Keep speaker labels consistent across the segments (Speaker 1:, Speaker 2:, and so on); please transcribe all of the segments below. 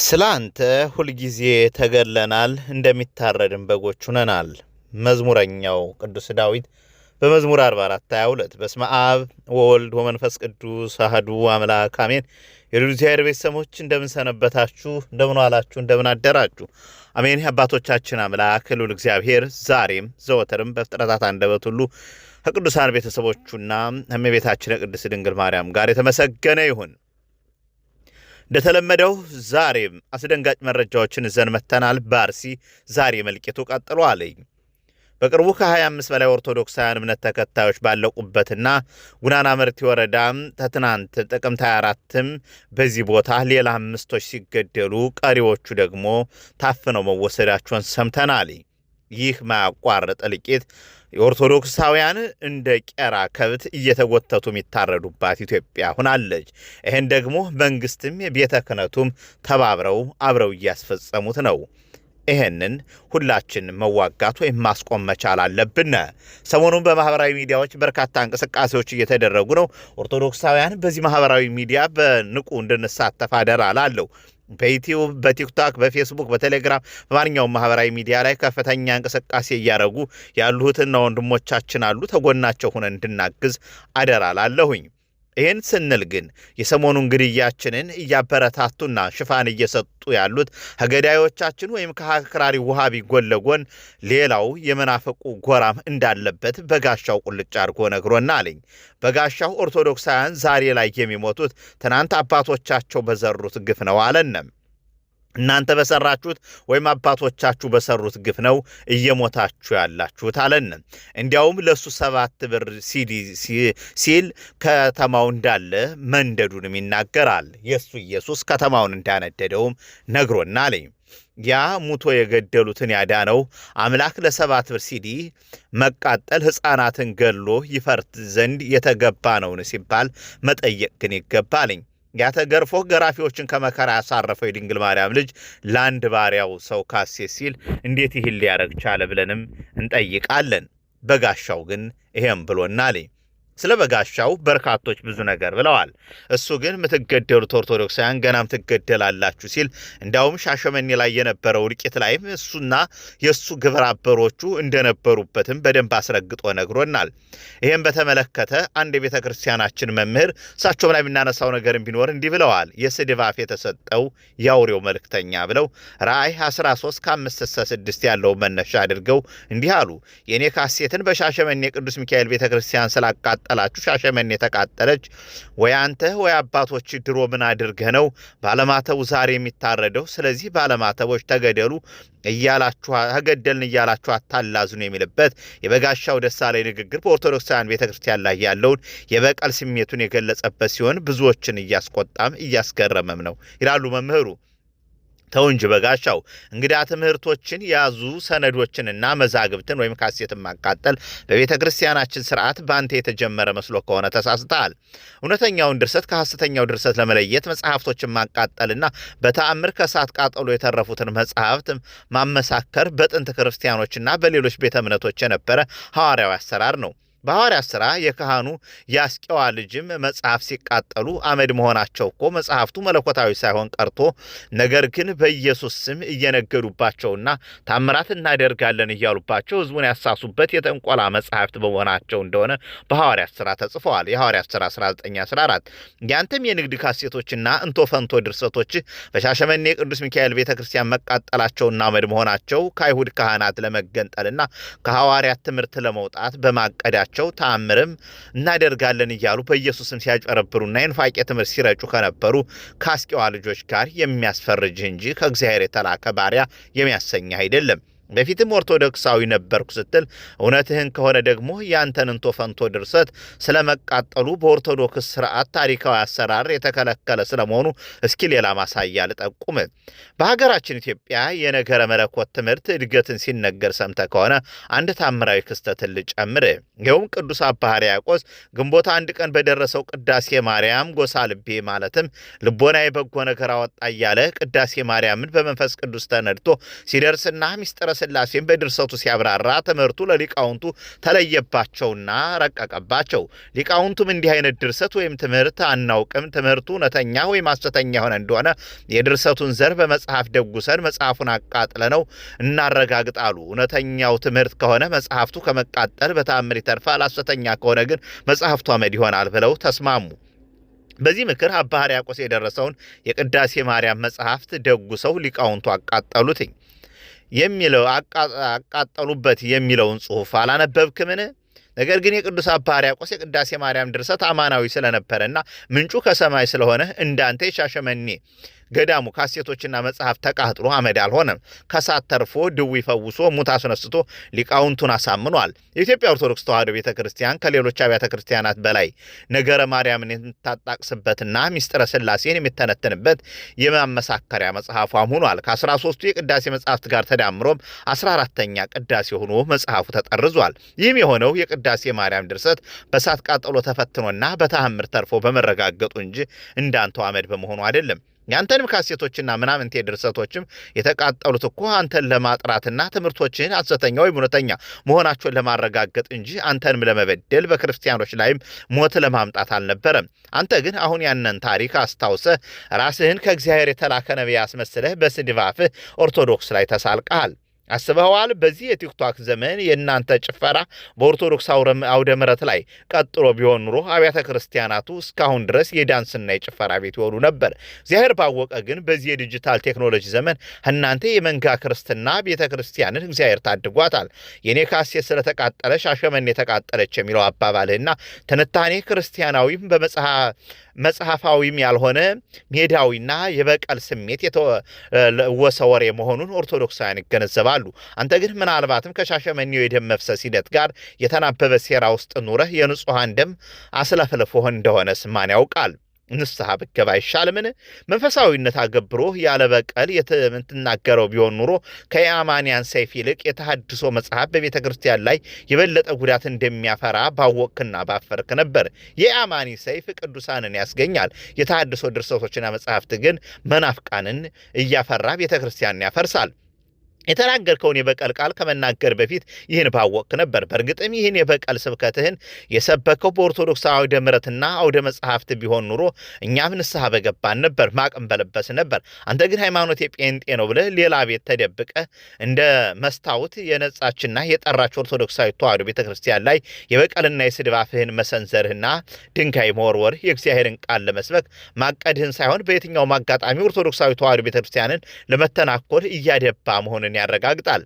Speaker 1: ስለ አንተ ሁልጊዜ ተገድለናል፣ እንደሚታረድም በጎች ሆነናል። መዝሙረኛው ቅዱስ ዳዊት በመዝሙር 44:22። በስመ አብ ወወልድ ወመንፈስ ቅዱስ አሐዱ አምላክ አሜን። የልዑል እግዚአብሔር ቤተሰቦች እንደምን ሰነበታችሁ? እንደምን ዋላችሁ? እንደምን አደራችሁ? አሜን። የአባቶቻችን አምላክ ልዑል እግዚአብሔር ዛሬም ዘወትርም በፍጥረታት አንደበት ሁሉ ከቅዱሳን ቤተሰቦቹና እመቤታችን ቅድስት ድንግል ማርያም ጋር የተመሰገነ ይሁን። እንደተለመደው ዛሬም አስደንጋጭ መረጃዎችን ይዘን መጥተናል። በአርሲ ዛሬ መልቂቱ ቀጥሏል። በቅርቡ ከ25 በላይ ኦርቶዶክሳውያን እምነት ተከታዮች ባለቁበትና ጉናና መርቲ ወረዳም ተትናንት ጥቅምት 24ም በዚህ ቦታ ሌላ አምስቶች ሲገደሉ ቀሪዎቹ ደግሞ ታፍነው መወሰዳቸውን ሰምተናል። ይህ ማያቋርጥ እልቂት የኦርቶዶክሳውያን እንደ ቄራ ከብት እየተጎተቱ የሚታረዱባት ኢትዮጵያ ሆናለች። ይህን ደግሞ መንግስትም ቤተ ክህነቱም ተባብረው አብረው እያስፈጸሙት ነው። ይህንን ሁላችን መዋጋት ወይም ማስቆም መቻል አለብን። ሰሞኑን በማህበራዊ ሚዲያዎች በርካታ እንቅስቃሴዎች እየተደረጉ ነው። ኦርቶዶክሳውያን በዚህ ማህበራዊ ሚዲያ በንቁ እንድንሳተፍ አደራ እላለሁ። በዩቲዩብ፣ በቲክቶክ፣ በፌስቡክ፣ በቴሌግራም በማንኛውም ማህበራዊ ሚዲያ ላይ ከፍተኛ እንቅስቃሴ እያደረጉ ያሉትና ወንድሞቻችን አሉ። ተጎናቸው ሆነን እንድናግዝ አደራ እላለሁኝ። ይህን ስንል ግን የሰሞኑን ግድያችንን እያበረታቱና ሽፋን እየሰጡ ያሉት ከገዳዮቻችን ወይም ከአክራሪ ውሃቢ ጎን ለጎን ሌላው የመናፈቁ ጎራም እንዳለበት በጋሻው ቁልጭ አድርጎ ነግሮና አለኝ። በጋሻው ኦርቶዶክሳውያን ዛሬ ላይ የሚሞቱት ትናንት አባቶቻቸው በዘሩት ግፍ ነው አለንም። እናንተ በሰራችሁት ወይም አባቶቻችሁ በሰሩት ግፍ ነው እየሞታችሁ ያላችሁት አለን። እንዲያውም ለእሱ 7 ብር ሲዲ ሲል ከተማው እንዳለ መንደዱንም ይናገራል። የእሱ ኢየሱስ ከተማውን እንዳነደደውም ነግሮና አለኝ። ያ ሙቶ የገደሉትን ያዳነው አምላክ ለ7 ብር ሲዲ መቃጠል ሕፃናትን ገድሎ ይፈርድ ዘንድ የተገባ ነውን ሲባል መጠየቅ ግን ይገባልኝ። ያ ተገርፎ ገራፊዎችን ከመከራ ያሳረፈው የድንግል ማርያም ልጅ ለአንድ ባሪያው ሰው ካሴት ሲል እንዴት ይህን ሊያደርግ ቻለ ብለንም እንጠይቃለን። በጋሻው ግን ይሄም ብሎናል። ስለ በጋሻው በርካቶች ብዙ ነገር ብለዋል። እሱ ግን የምትገደሉት ኦርቶዶክሳውያን ገናም ትገደላላችሁ ሲል እንዲያውም ሻሸመኔ ላይ የነበረው እልቂት ላይም እሱና የእሱ ግብረ አበሮቹ እንደነበሩበትም በደንብ አስረግጦ ነግሮናል። ይህም በተመለከተ አንድ የቤተ ክርስቲያናችን መምህር እሳቸውም ላይ የምናነሳው ነገር ቢኖር እንዲህ ብለዋል። የስድብ አፍ የተሰጠው የአውሬው መልእክተኛ ብለው ራእይ 13 ከ5-6 ያለው መነሻ አድርገው እንዲህ አሉ። የእኔ ካሴትን በሻሸመኔ ቅዱስ ሚካኤል ቤተ ክርስቲያን ስላቃጠ ላችሁ ሻሸመኔ ተቃጠለች። ወይ አንተ ወይ አባቶች ድሮ ምን አድርገህ ነው ባለማተቡ ዛሬ የሚታረደው? ስለዚህ ባለማተቦች ተገደሉ እያላችሁ ተገደልን እያላችሁ አታላዝኑ የሚልበት የበጋሻው ደሳለኝ ንግግር በኦርቶዶክሳውያን ቤተክርስቲያን ላይ ያለውን የበቀል ስሜቱን የገለጸበት ሲሆን ብዙዎችን እያስቆጣም እያስገረመም ነው ይላሉ መምህሩ። ተው እንጂ በጋሻው፣ እንግዳ ትምህርቶችን የያዙ ሰነዶችንና መዛግብትን ወይም ካሴትን ማቃጠል በቤተ ክርስቲያናችን ስርዓት በአንተ የተጀመረ መስሎ ከሆነ ተሳስተሃል። እውነተኛውን ድርሰት ከሐሰተኛው ድርሰት ለመለየት መጽሐፍቶችን ማቃጠልና በተአምር ከእሳት ቃጠሎ የተረፉትን መጽሐፍት ማመሳከር በጥንት ክርስቲያኖችና በሌሎች ቤተ እምነቶች የነበረ ሐዋርያዊ አሰራር ነው። በሐዋርያት ሥራ የካህኑ የአስቄዋ ልጅም መጽሐፍ ሲቃጠሉ አመድ መሆናቸው እኮ መጽሐፍቱ መለኮታዊ ሳይሆን ቀርቶ ነገር ግን በኢየሱስ ስም እየነገዱባቸውና ታምራት እናደርጋለን እያሉባቸው ሕዝቡን ያሳሱበት የጠንቆላ መጽሐፍት በመሆናቸው እንደሆነ በሐዋርያት ሥራ ተጽፈዋል። የሐዋርያት ሥራ 19:14። ያንተም የንግድ ካሴቶችና እንቶ ፈንቶ ድርሰቶች በሻሸመኔ ቅዱስ ሚካኤል ቤተ ክርስቲያን መቃጠላቸውና አመድ መሆናቸው ከአይሁድ ካህናት ለመገንጠልና ከሐዋርያት ትምህርት ለመውጣት በማቀዳቸው ተአምርም እናደርጋለን እያሉ በኢየሱስም ሲያጭበረብሩና የኑፋቄ ትምህርት ሲረጩ ከነበሩ ከአስቄዋ ልጆች ጋር የሚያስፈርጅ እንጂ ከእግዚአብሔር የተላከ ባሪያ የሚያሰኝ አይደለም። በፊትም ኦርቶዶክሳዊ ነበርኩ ስትል እውነትህን ከሆነ ደግሞ ያንተን እንቶ ፈንቶ ድርሰት ስለመቃጠሉ በኦርቶዶክስ ስርዓት ታሪካዊ አሰራር የተከለከለ ስለመሆኑ እስኪ ሌላ ማሳያ ልጠቁም። በሀገራችን ኢትዮጵያ የነገረ መለኮት ትምህርት እድገትን ሲነገር ሰምተህ ከሆነ አንድ ታምራዊ ክስተትን ልጨምር። ይኸውም ቅዱስ አባ ሕርያቆስ ግንቦት 1 ቀን በደረሰው ቅዳሴ ማርያም ጎሳ ልቤ ማለትም ልቦና የበጎ ነገር አወጣ እያለ ቅዳሴ ማርያምን በመንፈስ ቅዱስ ተነድቶ ሲደርስና ሚስጥረ ሥላሴን በድርሰቱ ሲያብራራ ትምህርቱ ለሊቃውንቱ ተለየባቸውና ረቀቀባቸው። ሊቃውንቱም እንዲህ አይነት ድርሰት ወይም ትምህርት አናውቅም፣ ትምህርቱ እውነተኛ ወይም ሐሰተኛ የሆነ እንደሆነ የድርሰቱን ዘር በመጽሐፍ ደጉሰን መጽሐፉን አቃጥለነው እናረጋግጣሉ። እውነተኛው ትምህርት ከሆነ መጽሐፍቱ ከመቃጠል በተአምር ይተርፋል፣ ሐሰተኛ ከሆነ ግን መጽሐፍቱ አመድ ይሆናል ብለው ተስማሙ። በዚህ ምክር አባ ሕርያቆስ የደረሰውን የቅዳሴ ማርያም መጽሐፍት ደጉሰው ሊቃውንቱ አቃጠሉትኝ የሚለው አቃጠሉበት የሚለውን ጽሑፍ አላነበብክምን? ነገር ግን የቅዱስ አባ ሕርያቆስ የቅዳሴ ማርያም ድርሰት አማናዊ ስለነበረና ምንጩ ከሰማይ ስለሆነ እንዳንተ የሻሸመኔ ገዳሙ ካሴቶችና መጽሐፍ ተቃጥሎ አመድ አልሆነም። ከሳት ተርፎ ድዊ ፈውሶ ሙት አስነስቶ ሊቃውንቱን አሳምኗል። የኢትዮጵያ ኦርቶዶክስ ተዋሕዶ ቤተ ክርስቲያን ከሌሎች አብያተ ክርስቲያናት በላይ ነገረ ማርያምን የምታጣቅስበትና ሚስጥረ ሥላሴን የሚተነትንበት የማመሳከሪያ መጽሐፏም ሆኗል። ከ13ቱ የቅዳሴ መጽሐፍት ጋር ተዳምሮም 14ተኛ ቅዳሴ ሆኖ መጽሐፉ ተጠርዟል። ይህም የሆነው የቅዳሴ ማርያም ድርሰት በሳት ቃጠሎ ተፈትኖና በተአምር ተርፎ በመረጋገጡ እንጂ እንዳንተው አመድ በመሆኑ አይደለም። ያንተንም ካሴቶችና ምናምንቴ ድርሰቶችም የተቃጠሉት እኮ አንተን ለማጥራትና ትምህርቶችህን ሐሰተኛ ወይም እውነተኛ መሆናቸውን ለማረጋገጥ እንጂ አንተንም ለመበደል በክርስቲያኖች ላይም ሞት ለማምጣት አልነበረም። አንተ ግን አሁን ያንን ታሪክ አስታውሰህ ራስህን ከእግዚአብሔር የተላከ ነቢይ አስመስለህ በስድብ አፍህ ኦርቶዶክስ ላይ ተሳልቀሃል። አስበኸዋል? በዚህ የቲክቶክ ዘመን የእናንተ ጭፈራ በኦርቶዶክስ አውደ ምሕረት ላይ ቀጥሎ ቢሆን ኑሮ አብያተ ክርስቲያናቱ እስካሁን ድረስ የዳንስና የጭፈራ ቤት ይሆኑ ነበር። እግዚአብሔር ባወቀ ግን በዚህ የዲጂታል ቴክኖሎጂ ዘመን እናንተ የመንጋ ክርስትና ቤተ ክርስቲያንን እግዚአብሔር ታድጓታል። የኔ ካሴት ስለተቃጠለ ሻሸመኔ ተቃጠለች የሚለው አባባልህና ትንታኔ ክርስቲያናዊም መጽሐፋዊም ያልሆነ ሜዳዊና የበቀል ስሜት የተለወሰ ወሬ መሆኑን ኦርቶዶክሳውያን ይገነዘባሉ። አንተ ግን ምናልባትም ከሻሸመኔው የደም መፍሰስ ሂደት ጋር የተናበበ ሴራ ውስጥ ኑረህ የንጹሐን ደም አስለፍልፎህ እንደሆነስ ማን ያውቃል? ንስሐ ብገባ አይሻልምን? መንፈሳዊነት አገብሮ ያለ በቀል የምትናገረው ቢሆን ኑሮ ከየአማንያን ሰይፍ ይልቅ የተሐድሶ መጽሐፍ በቤተ ክርስቲያን ላይ የበለጠ ጉዳት እንደሚያፈራ ባወቅክና ባፈርክ ነበር። የአማኒ ሰይፍ ቅዱሳንን ያስገኛል። የተሐድሶ ድርሰቶችና መጽሐፍት ግን መናፍቃንን እያፈራ ቤተ ክርስቲያንን ያፈርሳል። የተናገርከውን የበቀል ቃል ከመናገር በፊት ይህን ባወቅክ ነበር። በእርግጥም ይህን የበቀል ስብከትህን የሰበከው በኦርቶዶክስ አውደ ምሕረትና አውደ መጽሐፍት ቢሆን ኑሮ እኛም ንስሐ በገባን ነበር፣ ማቅም በለበስ ነበር። አንተ ግን ሃይማኖት የጴንጤ ነው ብለህ ሌላ ቤት ተደብቀህ እንደ መስታወት የነጻችና የጠራች ኦርቶዶክሳዊ ተዋሕዶ ቤተ ክርስቲያን ላይ የበቀልና የስድብ አፍህን መሰንዘርህና ድንጋይ መወርወርህ የእግዚአብሔርን ቃል ለመስበክ ማቀድህን ሳይሆን በየትኛውም አጋጣሚ ኦርቶዶክሳዊ ተዋሕዶ ቤተ ክርስቲያንን ለመተናኮል እያደባ መሆንን ያረጋግጣል።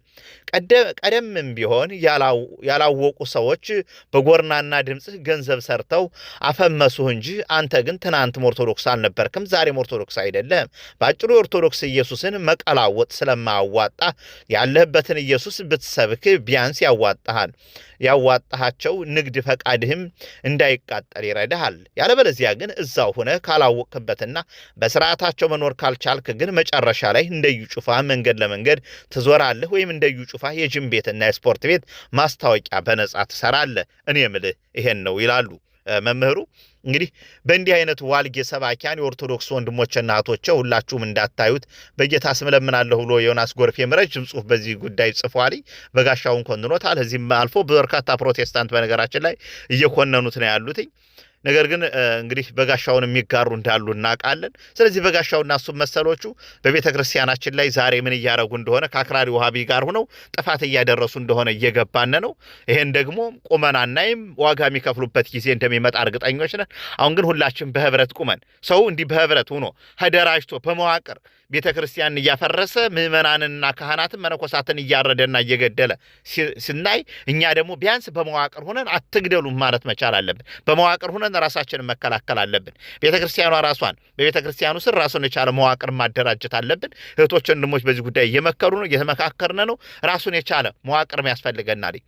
Speaker 1: ቀደምም ቢሆን ያላወቁ ሰዎች በጎርናና ድምፅህ ገንዘብ ሰርተው አፈመሱህ እንጂ አንተ ግን ትናንትም ኦርቶዶክስ አልነበርክም፣ ዛሬም ኦርቶዶክስ አይደለህም። በአጭሩ የኦርቶዶክስ ኢየሱስን መቀላወጥ ስለማያዋጣ ያለህበትን ኢየሱስ ብትሰብክ ቢያንስ ያዋጣሃል። ያዋጣሃቸው ንግድ ፈቃድህም እንዳይቃጠል ይረዳሃል። ያለበለዚያ ግን እዛው ሆነ ካላወቅክበትና በስርዓታቸው መኖር ካልቻልክ ግን መጨረሻ ላይ እንደ እዩ ጩፋ መንገድ ለመንገድ ትዞራለህ፣ ወይም እንደ እዩ ጩፋ የጅም ቤትና የስፖርት ቤት ማስታወቂያ በነጻ ትሰራለህ። እኔ ምልህ ይሄን ነው ይላሉ መምህሩ። እንግዲህ በእንዲህ አይነት ዋልጌ ሰባኪያን የኦርቶዶክስ ወንድሞችና እህቶቼ ሁላችሁም እንዳታዩት በጌታ ስም እለምናለሁ ብሎ ዮናስ ጎርፌ ረጅም ጽሑፍ በዚህ ጉዳይ ጽፏል። በጋሻውን ኮንኖታል። እዚህም አልፎ በርካታ ፕሮቴስታንት በነገራችን ላይ እየኮነኑት ነው ያሉትኝ። ነገር ግን እንግዲህ በጋሻውን የሚጋሩ እንዳሉ እናውቃለን። ስለዚህ በጋሻውና እሱም መሰሎቹ በቤተ ክርስቲያናችን ላይ ዛሬ ምን እያደረጉ እንደሆነ ከአክራሪ ውሃቢ ጋር ሆነው ጥፋት እያደረሱ እንደሆነ እየገባን ነው። ይሄን ደግሞ ቁመን አናይም። ዋጋ የሚከፍሉበት ጊዜ እንደሚመጣ እርግጠኞች ነን። አሁን ግን ሁላችን በህብረት ቁመን ሰው እንዲህ በህብረት ሆኖ ተደራጅቶ በመዋቅር ቤተ ክርስቲያንን እያፈረሰ ምዕመናንንና ካህናትን መነኮሳትን እያረደና እየገደለ ስናይ እኛ ደግሞ ቢያንስ በመዋቅር ሆነን አትግደሉም ማለት መቻል አለብን። በመዋቅር ሆነን ራሳችንን መከላከል አለብን። ቤተ ክርስቲያኗ ራሷን በቤተ ክርስቲያኑ ስር ራሱን የቻለ መዋቅር ማደራጀት አለብን። እህቶች ወንድሞች፣ በዚህ ጉዳይ እየመከሩ ነው፣ እየተመካከርን ነው። ራሱን የቻለ መዋቅርም ያስፈልገናል።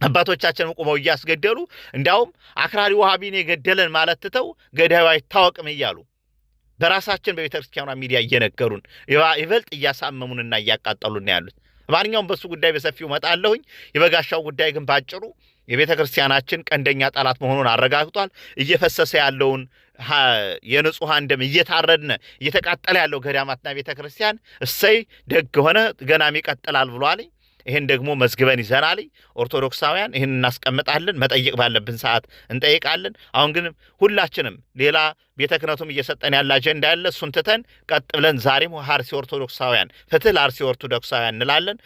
Speaker 1: አባቶቻችንም ቁመው እያስገደሉ እንዲያውም አክራሪ ውሃቢን የገደለን ማለት ትተው ገዳዩ አይታወቅም እያሉ በራሳችን በቤተ ክርስቲያኗ ሚዲያ እየነገሩን ይበልጥ እያሳመሙንና እያቃጠሉን ያሉት። ማንኛውም በሱ ጉዳይ በሰፊው እመጣለሁኝ። የበጋሻው ጉዳይ ግን ባጭሩ የቤተ ክርስቲያናችን ቀንደኛ ጠላት መሆኑን አረጋግጧል። እየፈሰሰ ያለውን የንጹሐን ደም እየታረድነ እየተቃጠለ ያለው ገዳማትና ቤተ ክርስቲያን እሰይ ደግ ሆነ ገናም ይቀጥላል ብሏል። ይህን ደግሞ መዝግበን ይዘናል። ኦርቶዶክሳውያን ይህን እናስቀምጣለን። መጠየቅ ባለብን ሰዓት እንጠይቃለን። አሁን ግን ሁላችንም ሌላ ቤተ ክህነቱም እየሰጠን ያለ አጀንዳ ያለ እሱን ትተን ቀጥ ብለን ዛሬም አርሲ ኦርቶዶክሳውያን ፍትህ ለአርሲ ኦርቶዶክሳውያን እንላለን።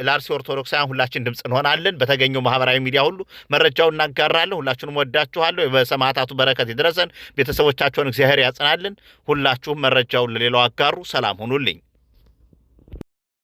Speaker 1: ለአርሲ ኦርቶዶክሳውያን ሁላችን ድምፅ እንሆናለን። በተገኘው ማህበራዊ ሚዲያ ሁሉ መረጃውን እናጋራለን። ሁላችሁንም ወዳችኋለሁ። በሰማዕታቱ በረከት ይድረሰን። ቤተሰቦቻቸውን እግዚአብሔር ያጽናልን። ሁላችሁም መረጃውን ለሌላው አጋሩ። ሰላም ሁኑልኝ።